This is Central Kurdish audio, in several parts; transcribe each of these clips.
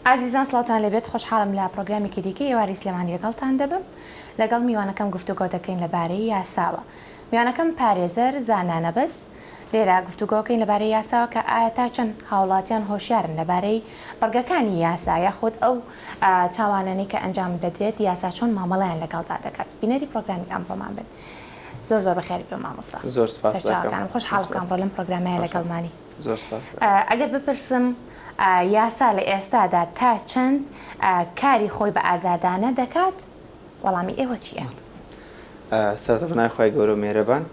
ئازیزان سڵاوتان لێبێت خۆشحاڵم لە پرۆگرامێکی دیکەی ئێوارەی سلێمانی لەگەڵتان دەبم لەگەڵ میوانەکەم گفتوگۆ دەکەین لەبارەی یاساوە میوانەکەم پارێزەر زانا نەبەز لێرە گفتوگۆکەین لەبارەی یاساوە کە ئایا تا چەند هاوڵاتیان هۆشیارن لەبارەی بڕگەکانی یاسا یاخود ئەو تاوانانەی کە ئەنجام دەدرێت یاسا چۆن مامەڵەیان لەگەڵدا دەکات بینەری پرۆگرامی ئەمڕۆمان بن زۆر زۆر بەخێر بێ مامۆستا زۆر سپاس سەرچاوەکانم خۆشحاڵ بکەم ڕۆ لەم پرۆگرامەیە لەگەڵمانی زۆر سپاس ئەگەر بپرسم یاسا لە ئێستادا تا چەند کاری خۆی بە ئازادانە دەکات وەڵامی ئێوە چییە؟ سەرەتا بە ناوی خوای گەورە و مێهرەبان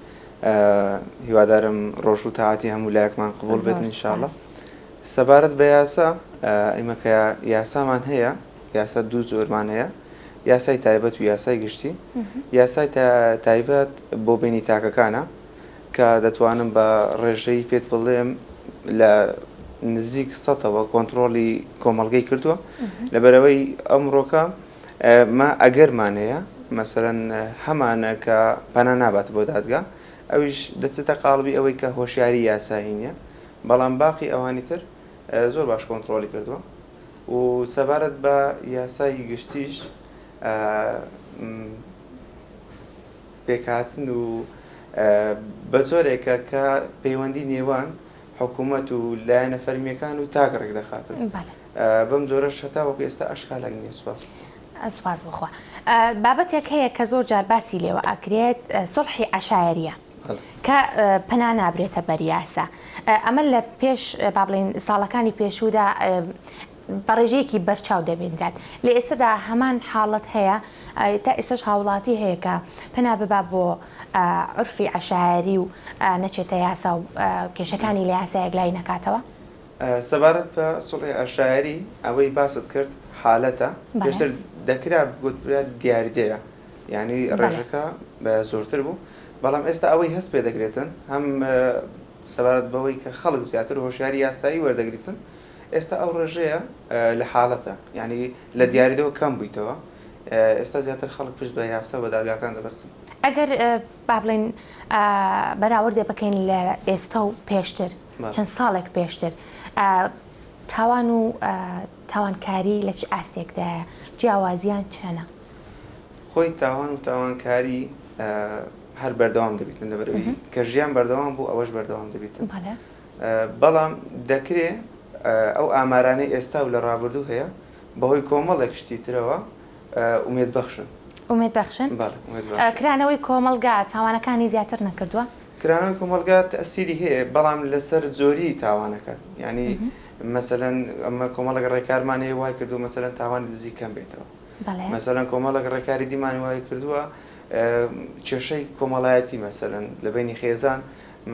هیوادارم ڕۆژ و تاعەتی هەموو لایەکمان قبوڵ بێت زۆر ان شاء الله سپاس. سەبارەت بە یاسا ئێمە کە یاسامان هەیە یاسا دوو جۆرمان هەیە یاسای تایبەت و یاسای گشتی یاسای تایبەت بۆ بینی تاکەکانە کە دەتوانم بە ڕێژەی پێت بڵێم لە نزیک سەتەوە کۆنتڕۆڵی کۆمەڵگەی کردووە لەبەرەوەی ئەمڕۆکە مە ئەگەرمان هەیە مەسەلەن هەمانە کە پەنا نابات بۆ دادگا ئەویش دەچێتە قاڵبی ئەوەی کە هۆشیاری یاسایی نییە بەڵام باقی ئەوانی تر زۆر باش کۆنتڕۆڵی کردووە و سەبارەت بە یاسای گشتیش پێکهاتن و بە جۆرێکە کە پەیوەندی نێوان حکوومەت و لایەنە فەرمییەکان و تاک ڕێکدەخاتن. بەم جۆرەش هەتاوەکو ئێستا ئەشکالێک نییە. سوپاس. سوپاس بۆ خوا. بابەتێک هەیە کە زۆر جار باسی لێوە ئەکرێت سوڵحی عەشایەریە کە پەنا نابرێتە بەر یاسا. ئەمە لە پێش با بڵێین ساڵەکانی پێشوودا بە ڕێژەیەکی بەرچاو دەبینرات. لە ئێستەدا هەمان حاڵەت هەیە، تا ئێستەش هاوڵاتی هەیە کە پەنا ببا بۆ عورفی عەشایەری و نەچێتە یاسا و کێشەکانی لە یاسا یەکلایی نەکاتەوە؟ سەبارەت بە سوڵحی عەشایەری ئەوەی باست کرد حالەتە، پێشتر دەکرا بگوترا دیاردەیە یانی ڕێژەکە زۆرتر بوو، بەڵام ئێستا ئەوەی هەست پێ دەکرێتن هەم سەبارەت بەوەی کە خەڵک زیاتر هۆشیاری یاسایی وەردەگریتن ئێستا ئەو ڕێژەیە لە حاڵەتە یانی لە دیاریدەوە کەم بوویتەوە ئێستا زیاتر خەڵک پشت بە یاسا و بە دادگاکان دەبەستن. ئەگەر با بڵێین بەراوردێ بکەین لە ئێستا و پێشتر چەند ساڵێک پێشتر تاوان و تاوانکاری لە چ ئاستێکدایە جیاوازیان چەنە؟ خۆی تاوان و تاوانکاری هەر بەردەوام دەبیتن لەبەرئەوەی کە ژیان بەردەوام بوو ئەوەش بەردەوام دەبیتن. بەڵام دەکرێ ئەو ئامارانەی ئێستا و لە ڕابردوو هەیە بەهۆی کۆمەڵێک شتی ترەوە ئومێد بەخشن. ئومێد بەخشن؟ بەڵێ ئومێد بەخشن. کرانەوەی کۆمەڵگا تاوانەکانی زیاتر نەکردووە؟ کرانەوەی کۆمەڵگا تەئسیری هەیە بەڵام لەسەر جۆری تاوانەکان یانی مەسەلەن ئەمە کۆمەڵێک ڕێکارمان هەیە وای کردووە مەسەلەن تاوانی دزی کەم بێتەوە. مەسەلەن کۆمەڵێک ڕێکاری دیمان وای کردووە کێشەی کۆمەڵایەتی مەسەلەن لە بەینی خێزان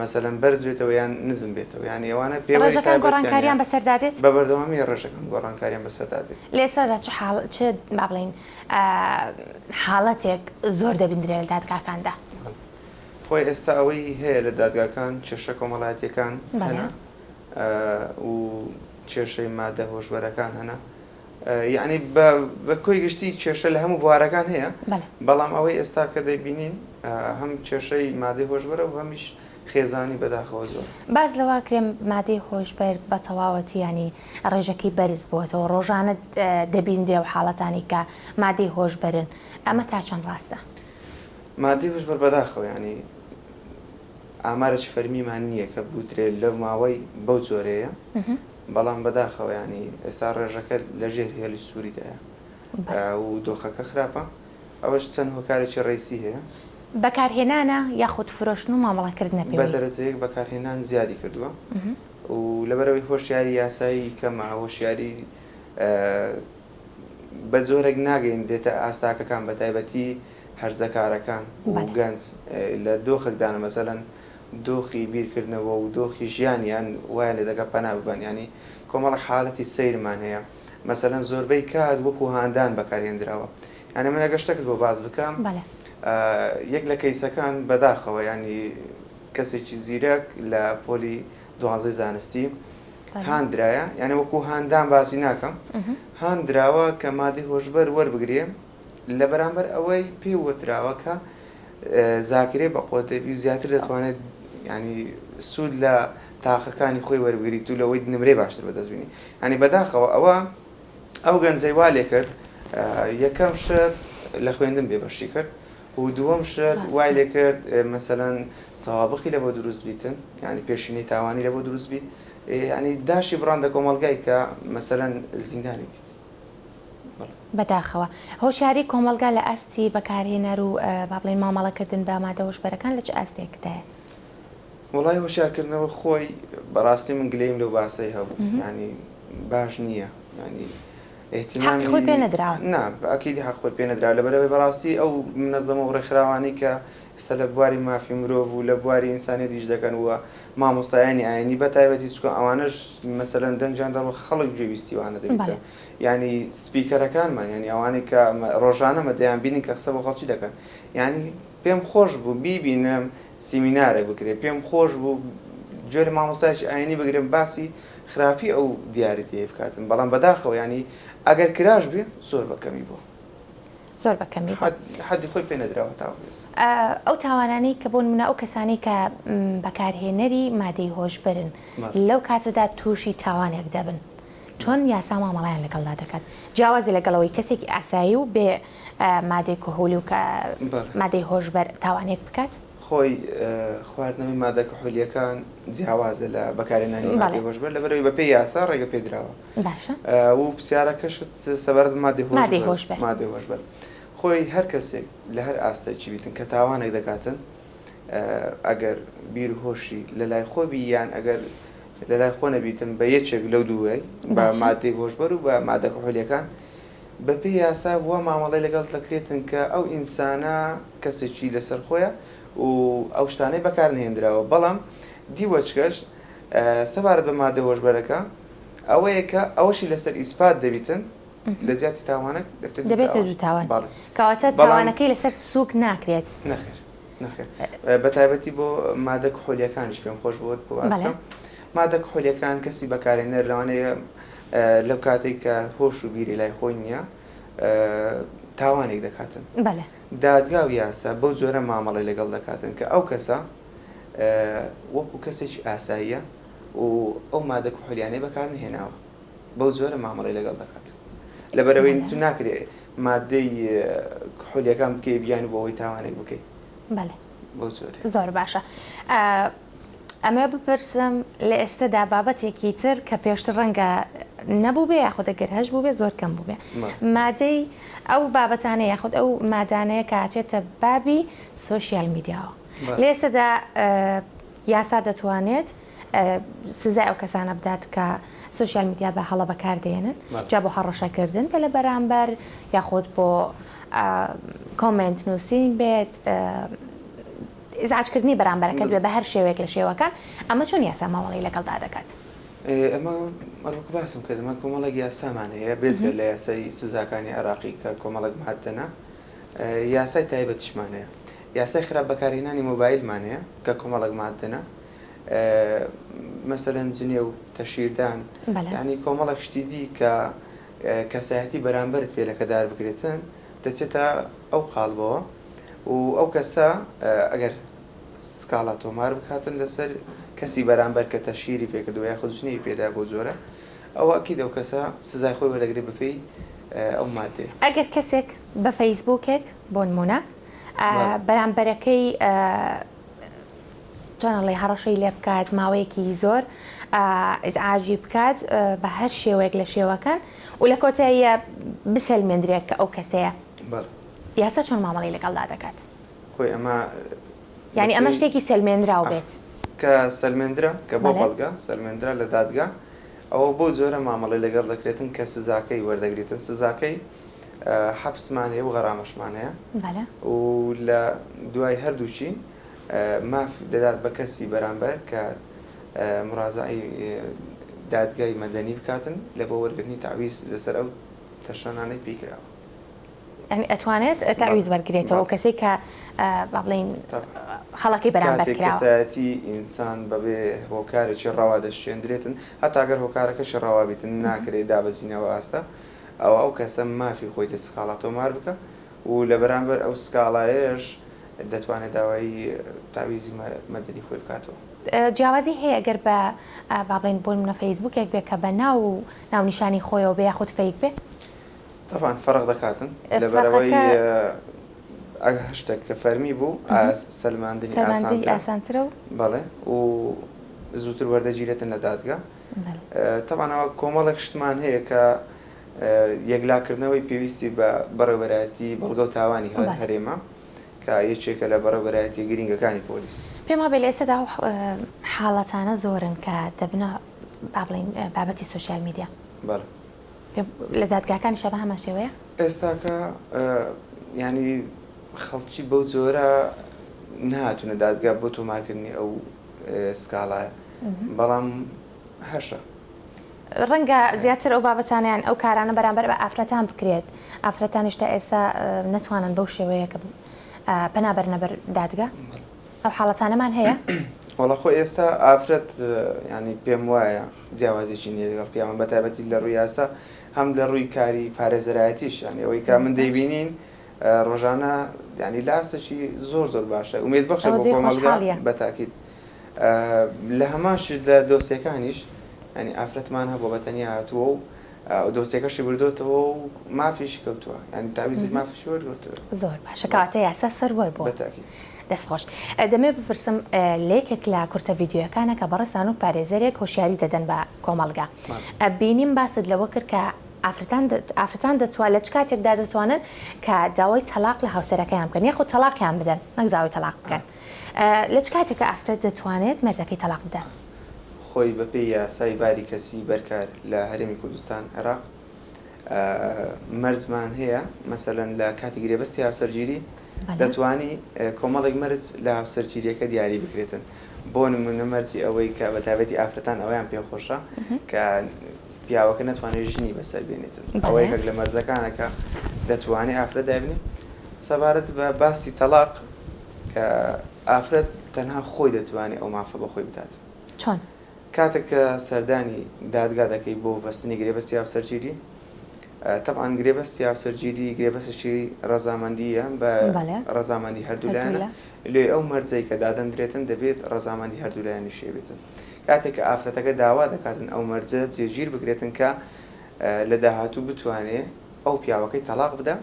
مەسەلەن بەرز بێتەوە یان نزم بێتەوە یانی ئەوانە پێوەری ڕێژەکان تایبەتیان گۆڕانکاریان هەیە بەسەردا دێت؟ بە بەردەوامی ڕێژەکان گۆڕانکاریان بەسەردا دێت. لە ئێستادا چ حاڵ چ با بڵێین حاڵەتێک زۆر دەبیندرێ لە دادگاکاندا؟ خۆی ئێستا ئەوەی هەیە لە دادگاکان کێشە کۆمەڵایەتیەکان هەنە و کێشەی مادە هۆشبەرەکان هەنە یەعنی بە کۆی گشتی کێشە لە هەموو بوارەکان هەیە بەڵام ئەوەی ئێستا کە دەیبینین هەم کێشەی مادەی هۆشبەرە و هەمیش خێزانی بەداخەوە زۆر. باس لەوە کرێ مادەی هۆشبەر بە تەواوەتی یانی ڕێژەکەی بەرز بووەتەوە ڕۆژانە دەبینرێ و حاڵەتانی کە مادەی هۆشبەرن ئەمە تا چەند ڕاستە؟ مادەی هۆشبەر بەداخەوە یانی ئامارێکی فەرمیمان نییە کە بوترێ لەو ماوەی بەو جۆرەیە بەڵام بەداخەوە یانی ئێستا ڕێژەکە لە ژێر هێڵی سووریدایە و دۆخەکە خراپە ئەوەش چەند هۆکارێکی ڕیسی هەیە. بەکارهێنانە یاخود فرۆشتن و مامەڵەکردنە پێوەی؟ بە دەرەجە یەک بەکارهێنان زیادی کردووە و لەبەرئەوەی هۆشیاری یاسایی کەمە هۆشیاری بە جۆرێک ناگەیندرێتە ئاست تاکەکان بە تایبەتی هەرزەکارەکان و گەنج لە دۆخێکدانە مەسەلەن دۆخی بیرکردنەوە و دۆخی ژیانیان وایان لێ دەکات پەنا ببەن یانی کۆمەڵێک حاڵەتی سەیرمان هەیە مەسەلەن زۆربەی کات وەکو هاندان بەکارهێندراوە یانی من ئەگەر شتێکت بۆ باس بکەم یەک لە کەیسەکان بەداخەوە ینی کەسێکی زیرەک لە پۆلی دوانزەی زانستی هاندرایە یعنی وەکو هاندان باسی ناکەم هاندراوە کە مادەی هۆشبەر وەربگرێ لە بەرامبەر ئەوەی پێی وتراوە کە زاکرەی بەقوەت دەبی و زیاتر دەتوانێت ینی سوود لە تاقەکانی خۆی وەربگریت و لەوەی نمرەی باشتر بەدەست بینی ینی بەداخەوە ئەوە. ئەو گەنجەی وا لێکرد یەکەم شت لە خوێندن بێبەشی کرد و دووەم شت وای لێکرد مەسەلەن سەوابقی لەبۆ دروست بیتن یانی پێشینەی تاوانی لەبۆ دروست بی یانی داشی بڕاندە کۆمەڵگای کە مەسەلەن زیندانی دیت. بەداخەوە. هۆشیاری کۆمەڵگا لە ئاستی بەکارهێنەر و با بڵێین مامەڵەکردن بە مادە هۆشبەرەکان لە چ ئاستێکدایە؟ وەڵای هۆشیارکردنەوە خۆی بەڕاستی من گلەیم لەو باسەی هەبوو یانی باش نییە یانی حەقی خۆی پێ نەدراوە. نا ئەکیدی حەق خۆی پێ نەدراوە لەبەرئەوەی بەڕاستی ئەو منەزەمە و ڕێکخراوانەی کە ئێستا لە بواری مافی مرۆڤ و لە بواری ئینسانیەت ئیش دەکەن و مامۆستایانی ئاینی بە تایبەتی چونکە ئەوانەش مەسەلەن دەنگیان دەڕۆ خەڵک گوێویستی وانە دەبیتن یانی سپیکەرەکانمان یانی ئەوانەی کە ڕۆژانە مە دەیان بینین کە قسە بۆ خەڵکی دەکەن یانی پێم خۆش بوو بیبینم سیمینارێک بکرێ پێم خۆش بوو گوێ لە مامۆستایەکی ئاینی بگرم باسی خراپی ئەو دیاریدەیە بکاتن بەڵام بەداخەوە یانی ئەگەر کراش بێ زۆر بە کەمی بووە. زۆر بە کەمی بووە. حەدی خۆی پێ نەدراوە تاوەکو ئێستا. ئەو تاوانانەی کە بۆ نمونە ئەو کەسانەی کە بەکارهێنەری مادەی هۆشبەرن لەو کاتەدا تووشی تاوانێک دەبن چۆن یاسا مامەڵەیان لەگەڵدا دەکات جیاوازە لەگەڵ ئەوەی کەسێکی ئاسایی و بێ مادەی کهولی و کە مادەی هۆشبەر تاوانێک بکات؟ خۆی خواردنەوەی مادە کحولیەکان جیاوازە لە بەکارهێنانی مادەی هۆشبەر لەبەرئەوەی بەپێی یاسا ڕێگە پێدراوە. باشە. و پرسیارەکەشت سەبارەت بە مادەی هۆشبەر. مادەی هۆشبەر. مادەی هۆشبەر. خۆی هەر کەسێک لە هەر ئاستێکی بیتن کە تاوانێک دەکاتن ئەگەر بیر و هۆشی لە لای خۆ بی یان ئەگەر لە لای خۆ نەبیتن بە یەکێک لەو دووەی بە مادەی هۆشبەر و بە مادە کحولیەکان بەپێی یاسا وا مامەڵەی لەگەڵ دەکرێتن کە ئەو ئینسانە کەسێکی لەسەر خۆیە و ئەو شتانەی بەکار نەهێندراوە بەڵام دیوەچکەش سەبارەت بە مادە هۆشبەرەکە ئەوەیە کە ئەوەشی لەسەر ئیسپات دەبیتن لە جیاتی تاوانەک دەبێتە دوو تاوان کەواتە تاوانەکەی لەسەر سووک ناکرێت. نەخێر نەخێر بە تایبەتی بۆ مادە کحولیەکانیش پێم خۆش بووت بۆ باس بکەم مادە کحولیەکان کەسی بەکارهێنەر لەوانەیە لەو کاتێک کە هۆش و بیری لای خۆی نییە تاوانێک دەکاتن دادگا و یاسا بەو جۆرە مامەڵی لەگەڵ دەکاتن کە ئەو کەسە وەکو کەسێکی ئاساییە و ئەو مادە کحولیانەی بەکار نهێناوە بەو جۆرە مامەڵی لەگەڵ دەکات لەبەرەوەی تو ناکرێ مادەی کحولیەکان بکەی بیان بۆ ئەوەی تاوانێک بکەی بەڵێ بەو جۆرە زۆر باشە ئەمەوێ بپرسم لە ئێستەدا بابەتێکی تر کە پێشتر ڕەنگە نەبووبێ یاخود ئەگەر هەش بووبێ زۆر کەم بووبێ مادەی ئەو بابەتانە یاخود ئەو مادانەیە کە ئەچێتە بابی سۆشیال میدیاوە لە ئێستەدا یاسا دەتوانێت سزای ئەو کەسانە بدات کە سۆشیال میدیا بە هەڵە بەکاردێنن جا بۆ هەڕەشەکردن بێ لە بەرامبەر یاخود بۆ کۆمێنت نووسین بێت ئیزعاجکردنی بەرامبەرەکەت بێ بە هەر شێوەیەک لە شێوەکان، ئەمە چۆن یاسا مامەڵەی لەگەڵدا دەکات؟ ئەمە وەکو باسم کرد ئەمە کۆمەڵێک یاسامان هەیە بێجگە لە یاسای سزاکانی عێراقی کە کۆمەڵێک ماددەنە یاسای تایبەتیشمان هەیە یاسای خراپ بەکارهێنانی مۆبایلمان هەیە کە کۆمەڵێک ماددەنە مەسەلەن جنێو تەشیردان یانی کۆمەڵێک شتی دی کە کەسایەتی بەرامبەرت پێ لەکەدار بکرێتن دەچێتە ئەو قاڵبەوە و ئەو کەسە ئەگەر سکاڵا تۆمار بکاتن لەسەر کەسی بەرامبەر کە تەشهیری پێکردووە یاخود جنێوی پێدا بۆ جۆرە ئەوە ئەکید ئەو کەسە سزای خۆی وەردەگرێت بەپێی ئەو مادەیە. ئەگەر کەسێک بە فەیسبووکێک بۆ نموونە بەرامبەرەکەی چۆن ئەڵێی هەڕەشەی لێ بکات ماوەیەکی زۆر ئیزعاجی بکات بە هەر شێوەیەک لە شێوەکان و لە کۆتاییە بسەلمێندرێت کە ئەو کەسەیە یاسا چۆن مامەڵەی لەگەڵدا دەکات؟ خۆی ئەمە یانی ئەمە شتێکی سەلمێنراو بێت. کە سەلمێندرا کە بۆ بەڵگە سەلمێندرا لە دادگا ئەوە بەو جۆرە مامەڵەی لەگەڵ دەکرێتن کە سزاکەی وەردەگریتن سزاکەی حەپسمان هەیە و غەرامەشمان هەیە و لە دوای هەردووکی ماف دەدات بە کەسی بەرامبەر کە مراجعەی دادگای مەدەنی بکاتن لە بۆ وەرگرتنی تەعویز لەسەر ئەو تەشەنانەی پێی کراوە. یانی ئەتوانێت تەعویز وەرگرێتەوە ئەو کەسەی کە با بڵێین هەڵەکەی بەرامبەر کراوە. کاتێک کەسایەتی ئینسان بەبێ هۆکارێکی ڕەوا دەشکێندرێتن هەتا گەر هۆکارەکەشی ڕەوا بیتن ناکرێت دابەزینەوە ئاستە ئەوە ئەو کەسە مافی خۆیتی سکاڵا تۆمار بکا و لە بەرامبەر ئەو سکاڵایەش دەتوانێت داوای تەعویزی مەدەنی خۆی بکاتەوە. جیاوازی هەیە گەر بە با بڵێین بۆ نمونە فەیسبووکێک بێ کە بە ناو و ناونیشانی خۆیەوە بێ یاخود فەیک بێ؟ تەبعەن فەرق دەکاتن لەبەرئەوەی ئەگەر هەر شتێک کە فەرمی بوو سەلماندنی ئاسانترە و بەڵێ و زووتر وەردەگیرێتن لە دادگا. تەبعەن ئەوە کۆمەڵێک شتمان هەیە کە یەکلاکردنەوەی پێویستی بە بەڕێوەبەرایەتی بەڵگە و تاوانی هەرێمە کە یەکێکە لە بەڕێوەبەرایەتیە گرینگەکانی پۆلیس. پێم وابێ لە ئێستادا ئەو حاڵەتانە زۆرن کە دەبنە با بڵێین بابەتی سۆشیال میدیا. بەڵێ. لە دادگاکانیشا بە هەمان شێوەیە؟ ئێستاکە یانی خەڵکی بەو جۆرە نەهاتوونە دادگا بۆ تۆمارکردنی ئەو سکاڵایە بەڵام هەشە. ڕەنگە زیاتر ئەو بابەتانە یان ئەو کارانە بەرامبەر بە ئافرەتان بکرێت، ئافرەتانیش تا ئێستا نەتوانن بەو شێوەیە کە پەنا بەرنە بەر دادگا. ئەو حاڵەتانەمان هەیە؟ وەڵا خۆ ئێستا ئافرەت یانی پێم وایە جیاوازێکی نییە لەگەڵ پیاوان بە تایبەتی لە ڕووی یاسا هەم لە ڕووی کاری پارێزەرایەتیش یانی ئەوەی کە من دەیبینین ڕۆژانە یانی لە ئاستێکی زۆر زۆر باشە ئومێد بەخشە بۆ کۆمەڵگا بە تاکید لە هەمان شت لە دۆسیەکانیش ینی ئافرەتمان هەبووە بە تەنیا هاتووە و دۆسیەکەشی بردۆتەوە و مافیشی کەوتووە ینی تاویزی مافیشی وەرگرتووە. زۆر باشە کەواتە یاسا سەروەر بووە. بەتاکید. دەست خۆش. دەمەوێت بپرسم لە یەکێک لە کورتە ڤیدیۆیەکانە کە بەڕێزتان و پارێزەرێک هۆشیاری دەدەن بە کۆمەڵگا بینیم باست لەوە کرد کە ئافرەتان ئافرەتان دەتوان لە چ کاتێکدا دەتوانن کە داوای تەلاق لە هاوسەرەکەیان بکەن یاخود تەلاقیان بدەن نەک داوای تەلاق بکەن لە چ کاتێکە ئافرەت دەتوانێت مێردەکەی تەلاق بدات؟ خۆی بەپێی یاسای باری کەسی بەرکار لە هەرێمی کوردستان، عێراق، مەرجمان هەیە مەسەلەن لە کاتی گرێبەستی هاوسەرگیری دەتوانی کۆمەڵێک مەرج لە هاوسەرگیریەکە دیاری بکرێتن بۆ نمونە مەرجی ئەوەی کە بە تایبەتی ئافرەتان ئەویان پێخۆشە کە پیاوەکە نەتوانێت ژنی بەسەر بێنێتن ئەوە یەکێک لە مەرجەکانە کە دەتوانێت ئافرەت دابنێ سەبارەت بە باسی تەلاق ئافرەت تەنها خۆی دەتوانێت ئەو مافە بە خۆی بدات. چۆن؟ کاتێک کە سەردانی دادگا دەکەی بۆ بەستنی گرێبەستی هاوسەرگیری، تەبعەن گرێبەستی هاوسەرگیری گرێبەستێکی ڕەزامەندییە بە ڕەزامەندی هەردوو لایەنە، لێ ئەو مەرجەی کە دادەندرێتن دەبێت ڕەزامەندی هەردوو لایەنیش هەبێتن. کاتێک کە ئافرەتەکە داوا دەکاتن ئەو مەرجە جێگیر بکرێتن کە لە داهاتوو بتوانێ ئەو پیاوەکەی تەڵاق بدا،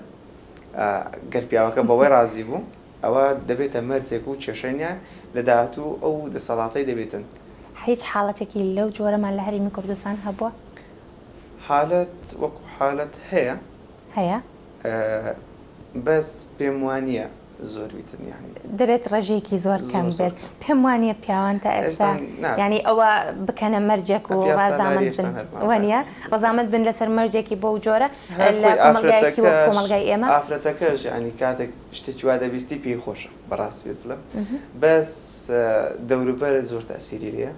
گەر پیاوەکە بەوەی ڕازی بوو، ئەوە دەبێتە مەرجێک و کێشەی نیە لە داهاتوو ئەو دەسەڵاتەی دەبێتن. هیچ حاڵەتێکی لەو جۆرەمان لە هەرێمی کوردستان هەبووە؟ حالەت وەکو حالەت هەیە. هەیە؟ بەس پێم وانیە زۆر بیتن یانی. دەبێت ڕێژەیەکی زۆر کەم بێت. پێم وانیە پیاوان تا ئێستا یانی ئەوە بکەنە مەرجێک و ڕەزامەند بن وانیە؟ ڕەزامەند بن لەسەر مەرجێکی بەو جۆرە لە کۆمەڵگایەکی وەک کۆمەڵگای ئێمە. ئافرەتەکەش یانی کاتێک شتێکی وا دەبیستی پێی خۆشە بەڕاستی بێت بڵێم بەس دەوروبەر زۆر تەسیری لێیە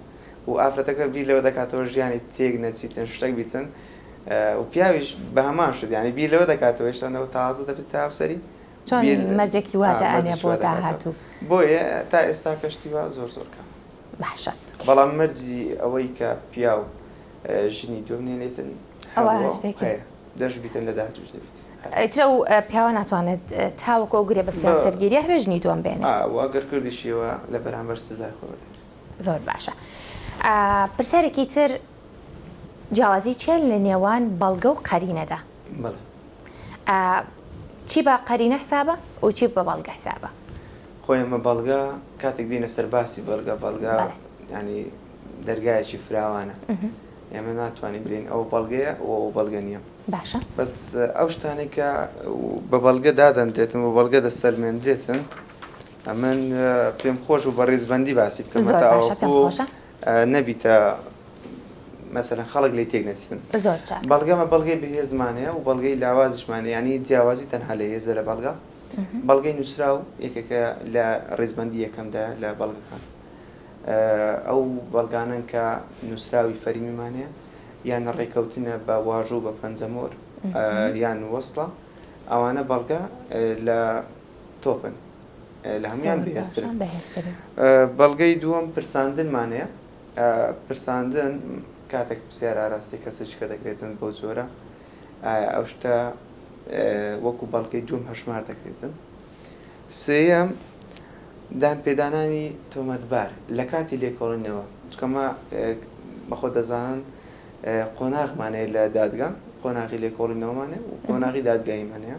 و ئافرەتەکە بیر لەوە دەکاتەوە ژیانی تێک نەچیتن شتێک بیتن و پیاویش بە هەمان شت یانی بیر لەوە دەکاتەوە هێشتا نەوە تازە دەبێت تا هاوسەری چۆن مەرجێکی وا دائەنێ بۆ داهاتوو بۆیە تا ئێستا کەشتی وا زۆر زۆر کەم باشە بەڵام مەرجی ئەوەی کە پیاو ژنی دووەم نێنێتن هەبووە هەیە دەش بیتن لە داهاتووش دەبیت. ئیتر ئەو پیاوە ناتوانێت تاوەکو ئەو گرێبەستی هاوسەرگیریە هەبێ ژنی دووەم بێنێت. و ئەگەر کردیشیەوە لە بەرامبەر سزای خۆی وەردەگرێت. زۆر باشە. پرسیارێکی تر جیاوازی چیە لە نێوان بەڵگە و قەرینەدا؟ بەڵێ. چی بە قەرینە حسابە و چی بە بەڵگە حسابە؟ خۆ ئێمە بەڵگە کاتێک دێینە سەر باسی بەڵگە بەڵگە یانی دەرگایەکی فراوانە ئێمە ناتوانین بلین ئەو بەڵگەیە و ئەو بەڵگە نییە باشە بەس ئەو شتانەی کە بە بەڵگە دادەندرێتن و بەڵگە دەسەلمێندرێتن ئەمن پێم خۆش و بە ڕیزبەندی باسی بکەم زۆر باشە پێم خۆشە نەبیتە مەسەلەن خەڵک لێی تێک نەچیتن زۆر چاک بەڵگەمە بەڵگەی بەهێزمان هەیە و بەڵگەی لاوازیشمان هەیە یانی جیاوازی تەنها لە هێزە لە بەڵگە بەڵگەی نووسراو یەکێکە لە ڕیزبەندی یەکەمدا لە بەڵگەکان ئەو بەڵگانەن کە نووسراوی فەرمیمان هەیە یان ڕێکەوتنە بە واژۆ بە پەنجەمۆر یان وەسڵە ئەوانە بەڵگە لە تۆپن لە هەموان بەهێزترن بەڵگەی دووەم پرساندنمان هەیە پرساندن کاتێک پرسیار ئاراستەی کەسێکی کە دەکرێتن بەو جۆرە ئایا ئەو شتە وەکو بەڵگەی دووەم هەژمار دەکرێتن سێیەم، دانپێدانانی تۆمەتبار لە کاتی لێکۆڵینەوە، چونکە ئەمە بەخۆ دەزانن قۆناغمان هەیە لە دادگا. قۆناغی لێکۆڵینەوەمان هەیە و قۆناغی دادگاییمان هەیە.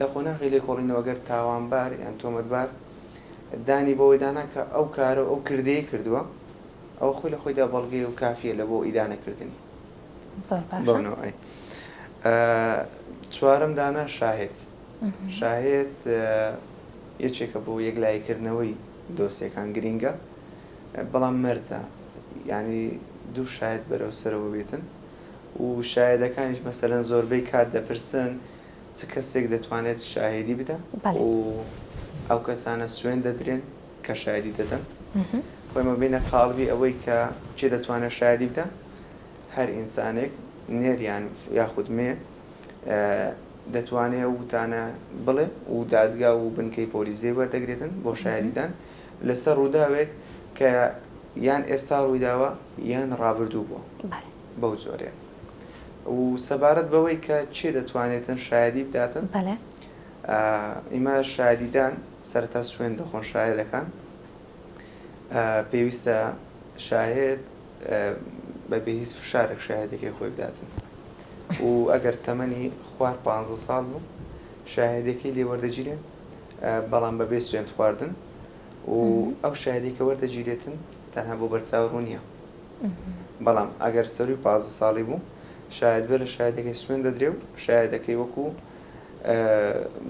لە قۆناغی لێکۆڵینەوە گەر تاوانبار یان تۆمەتبار دانی بەوەی دانا کە ئەو کارە و ئەو کردەی کردووە، ئەوە خۆی لە خۆیدا بەڵگەیە و کافیە لە بۆ ئیدانەکردنی. زۆر باشە. بەو نەوعەی. چوارەم دانا شاهێد. شاهێد یەکێکە بۆ یەکلاییکردنەوەی دۆسیەکان گرینگە، بەڵام مەرجە یانی دوو شاهێد بەرەو سەرەوە بێتن و شاهێدەکانیش مەسەلەن زۆربەی کات دەپرسن چ کەسێک دەتوانێت شاهێدی بدا و ئەو کەسانە سوێن دەدرێن کە شاهێدی دەدەن. خۆی مەبینە قاڵبی ئەوەی کە کێ دەتوانێت شاهێدی بدا، هەر ئینسانێک نێر یان یاخود مێ دەتوانێ ئەو وتانە بڵێ و دادگا و بنکەی پۆلیس لێی وەردەگرێتن بۆ شایەدیدان لەسەر ڕووداوێک کە یان ئێستا ڕوویداوە یان ڕابردوو بووە بەو جۆرەیە و سەبارەت بەوەی کە کێ دەتوانێتن شایەدی بداتن ئیمە شایەدیدان سەرەتا سوێن دەخۆن شایەدەکان پێویستە شاهێد بەبێ هیچ فشارێک شایەدەکەی خۆی بداتن و ئەگەر تەمەنی خوار پ ساڵ بوو شاهدەکەی لێ وەردەگیرێ بەڵام بەبێ سوێند خواردن و ئەو شاهدی کە وەردەگیرێتن تەنها بۆ بەرچاو ڕوونیە بەڵام ئەگەر سەروی پ ساڵی بوو شاید بێ لە شایەدەکەی سوێن دەدرێ و شایەدەکەی وەکو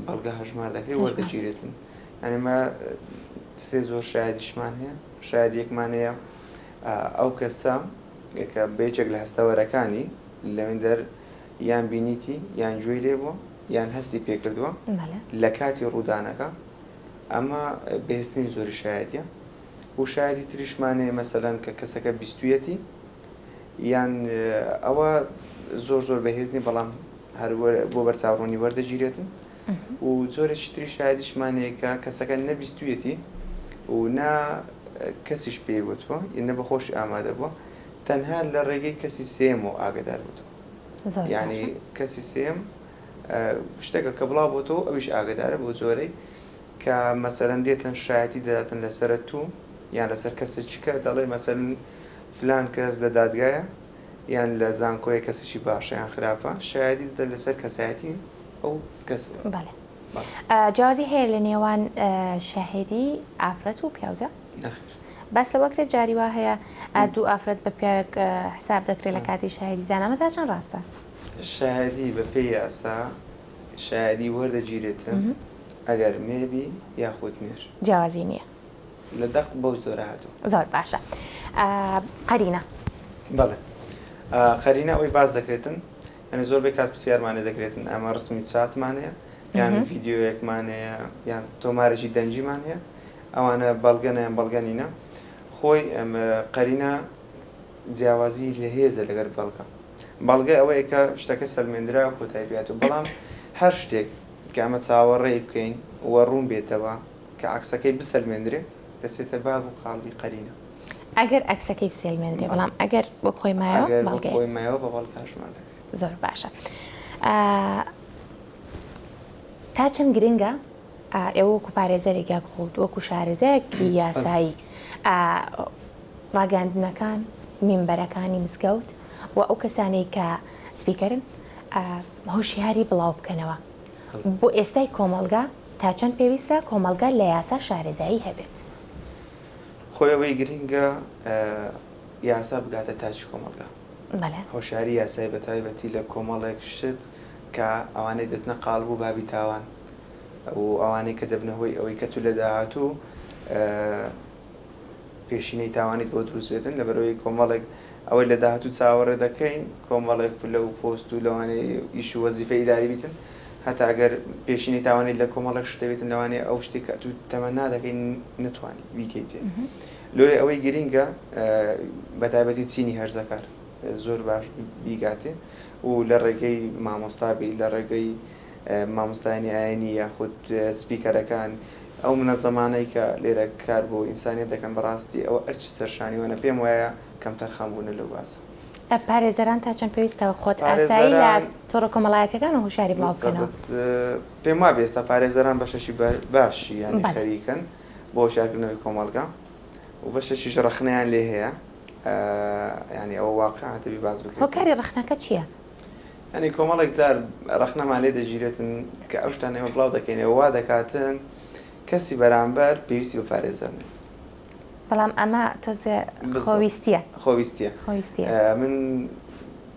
بەڵگە هەژمار دەکرێت وەردەگیرێتن یانی مە سێ زۆر شایەدیشمان هەیە شایەدیەکمان هەیە ئەو کەسە کە بە یەکێک لە هەستەوەرەکانی لەوێندەر یان بینیتی یان گوێی لێ بووە یان هەستی پێکردووە لە کاتی ڕوودانەکە ئەمە بەهێزترین زۆری شایەتە و شایەتی تریشمان هەیە مەسەلەن کە کەسەکە بیستویەتی یان ئەوە زۆر زۆر بەهێز نی بەڵام هەر بۆ بەرچاوڕوونی وەردەگیرێتن و جۆرێکی تری شایەدیشمان هەیە کە کەسەکە نە بیستویەتی و نە کەسیش پێی وتووە نە بەخۆشی ئامادە بووە تەنها لە ڕێگەی کەسی سێیەمەوە ئاگدار بووتەوە یعنی کەسی سێیەم شتێکە کە بڵاو بۆتەوە ئەویش ئاگدارە بۆ جۆرەی کە مەسەلەن دێتن شایەتی دەداتن لەسەر تو یان لەسەر کەسێکی کە دەڵێ مەسەلەن فلان کەس لە دادگایە یان لە زانکۆیە کەسێکی باشە یان خراپە شایەتی دەدات لەسەر کەسایەتی ئەو کەسە. بەڵێ جیاوازی هەیە لە نێوان شاهێدی ئافرەت و پیاودا؟ نەخێر. باس لەوە کرێت جاری وا هەیە دوو ئافرەت بە پیاوێک حساب دەکرێت لە کاتی شاهێدیدان ئەمە تا چەند ڕاستە؟ شاهێدی بەپێی یاسا شایەدی وەردەگیرێتن ئەگەر مێ بی یاخود نێر. جیاوازی نییە. لە دەق بەو جۆرە هاتووە. زۆر باشە. قەرینە. بەڵێ. قەرینە ئەوەی باس دەکرێتن یانی زۆربەی کات پرسیارمان لێ دەکرێتن ئەمە ڕسمی چاتمان هەیە یان ڤیدیۆیەکمان هەیە یان تۆمارێکی دەنگیمان هەیە ئەوانە بەڵگەنە یان بەڵگە نینە خۆی قەرینە جیاوازی لە هێزە لەگەر بەڵگە بەڵگە ئەوەیە کە شتەکە سەلمێندرا و کۆتایی پێ هاتووە، بەڵام هەر شتێک کە ئەمە چاوەڕێی بکەین و ڕوون بێتەوە کە عەکسەکەی بسەلمێندرێ دەچێتە باب و قاڵبی قەرینە. ئەگەر عەکسەکەی بسێلمێندرێ، بەڵام ئەگەر وەک خۆی مایەوە ئەگەر وەک خۆی مایەوە بە بەڵگە هەژمار دەکرێت. زۆر باشە. تا چەند گرنگە ئێوە وەکو پارێزەرێک یاخود وەکو شارەزایەکی یاسایی ڕاگەیاندنەکان، مینبەرەکانی مزگەوت و ئەو کەسانەی کە سپیکەرن هۆشیاری بڵاو بکەنەوە بۆ ئێستای کۆمەڵگا تا چەند پێویستە کۆمەڵگا لە یاسا شارەزایی هەبێت؟ خۆی ئەوەی گرنگە یاسا بگاتە تاکی کۆمەڵگا. هۆشیاری یاسایی بە تایبەتی لە کۆمەڵێک شت کە ئەوانەی دەچنە قاڵب و بابی تاوان و ئەوانەی کە دەبنە هۆی ئەوەی کە تو لە داهاتوو پێشینەی تاوانیت بۆ دروست بێتن لەبەرئەوەی کۆمەڵێک ئەوەی لە داهاتوو چاوەڕێ دەکەین کۆمەڵێک پلە و پۆست و لەوانەیە ئیش و وەزیفەی ئیداری بیتن هەتا ئەگەر پێشینەی تاوانیت لە کۆمەڵێک شت دەبێتن لەوانەیە ئەو شتێک کە ئەتوو تەمەنا دەکەی نەتوانی بیکەیتێ لۆیە ئەوەی گرینگە بەتایبەتی چینی هەرزەکار زۆر باش بیگاتێ و لە ڕێگەی مامۆستا بی لە ڕێگەی مامۆستایانی ئاینی یاخود سپیکەرەکان ئەو منەزەمانەی کە لێرە کار بۆ ئینسانیەت دەکەن بەڕاستی ئەوە ئەرکی سەرشانی وانە پێم وایە کەمتەرخەم بوونە لەو باسە. پارێزەران تا چەند پێویستە خۆت ئاسایی لە تۆڕە کۆمەڵایەتیەکان و هۆشیاری بڵاو بکەنەوە؟ پێم وابێ ئێستا پارێزەران بەشێکی باشی یانی خەریکن بۆ هۆشیارکردنەوەی کۆمەڵگا و بەشێکیش ڕەخنەیان لێ هەیە یانی ئەوە واقع دەبی باس بکرێت. هۆکاری ڕەخنەکە چییە؟ یانی کۆمەڵێک جار ڕەخنەمان لێ دەگیرێتن کە ئەو شتانە ئێمە بڵاو دەکەینەوە وا دەکاتن کەسی بەرامبەر پێویستی بە پارێزەر نەبێت. بەڵام ئەمە تۆزێ خۆویستیە. خۆویستیە. خۆویستیە. من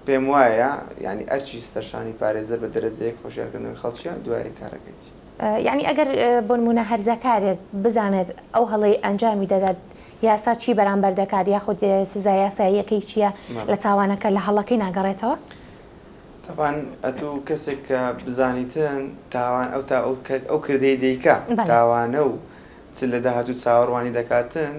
پێم وایە یانی ئەرکی سەرشانی پارێزەر بە دەرەجە یەک هۆشیارکردنەوەی خەڵکیە دوای کارەکەیتی. یانی ئەگەر بۆ نموونە هەرزەکارێک بزانێت ئەو هەڵەی ئەنجامی دەدات یاسا چی بەرامبەر دەکات یاخود سزا یاساییەکەی چییە لە تاوانەکە لە هەڵەکەی ناگەڕێتەوە؟ تەبعەن ئەتوو کەسێک کە بزانیتن تاوان ئەو تا ئەو کردەی دەیکا تاوانە و چ لە داهاتوو چاوەڕوانی دەکاتن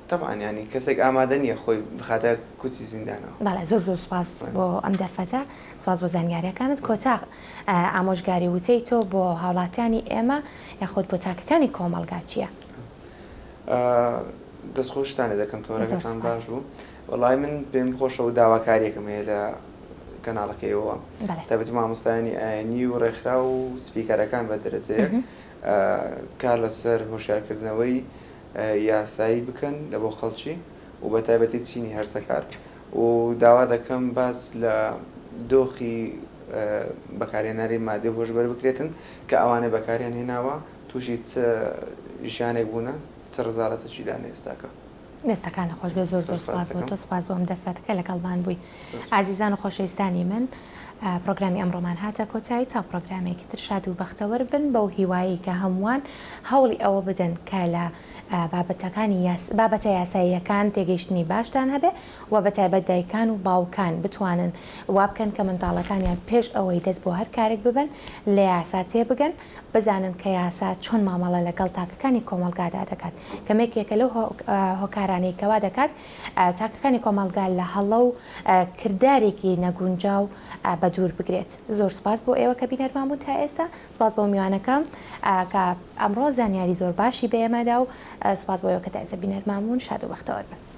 تەبعەن یانی کەسێک ئامادە نییە خۆی بخاتە کوچی زیندانەوە. بەڵێ زۆر زۆر سوپاس بۆ ئەم دەرفەتە سوپاس بۆ زانیاریەکانت کۆتا ئامۆژگاری وتەی تۆ بۆ هاوڵاتیانی ئێمە یاخود بۆ تاکەکانی کۆمەڵگا چییە؟ دەستخۆشتان لێ دەکەم تۆرەکەتان باش بوو وەڵای من پێم خۆشە و داواکاریەکەم هەیە لە کەناڵەکەیەوە تایبەتی مامۆستایانی ئاینی و ڕێکخرا و سپیکەرەکان بە دەرەجەیەک کار لەسەر هۆشیارکردنەوەی یاسایی بکەن لە بۆ خەڵکی و بە تایبەتی چینی هەرزەکار و داوا دەکەم باس لە دۆخی بەکارهێنەری مادەی هۆشبەر بکرێتن کە ئەوانەی بەکاریان هێناوە تووشی چ ژیانێک بوونە چ ڕزالەتەکی دانە ئێستاکە. دەستەکانت خۆش بێت زۆر زۆر سوپاس بۆ تۆ سوپاس بۆ ئەم دەرفەتەکە لەگەڵمان بووی ئازیزان و خۆشەویستانی من پرۆگرامی ئەمڕۆمان هاتە کۆتایی تا پرۆگرامێکی تر شاد و بەختەوەر بن بەو هیوایەی کە هەمووان هەوڵی ئەوە بدەن کە لە بابەتەکانی بابەتە یاساییەکان تێگەیشتنی باشتان هەبێ و بە تایبەت دایکان و باوکان بتوانن وابکەن کە منداڵەکانیان پێش ئەوەی دەست بۆ هەر کارێک ببەن لە یاسا تێبگەن بزانن کە یاسا چۆن مامەڵە لەگەڵ تاکەکانی کۆمەڵگادا دەکات کە یەکێکە لەو هۆکارانەی کەوا دەکات تاکەکانی کۆمەڵگا لە هەڵە و کردارێکی نەگونجاو بەدوور بگرێت. زۆر سوپاس بۆ ئێوە کە بینەرمان بوون تا ئێستا، سوپاس بۆ میوانەکەم کە ئەمڕۆ زانیاری زۆر باشی بە ئێمە دا و سوپاس بۆ ئێوە کە تا ئێستا بینەرمان بوون. شاد و بەختەوەر بن.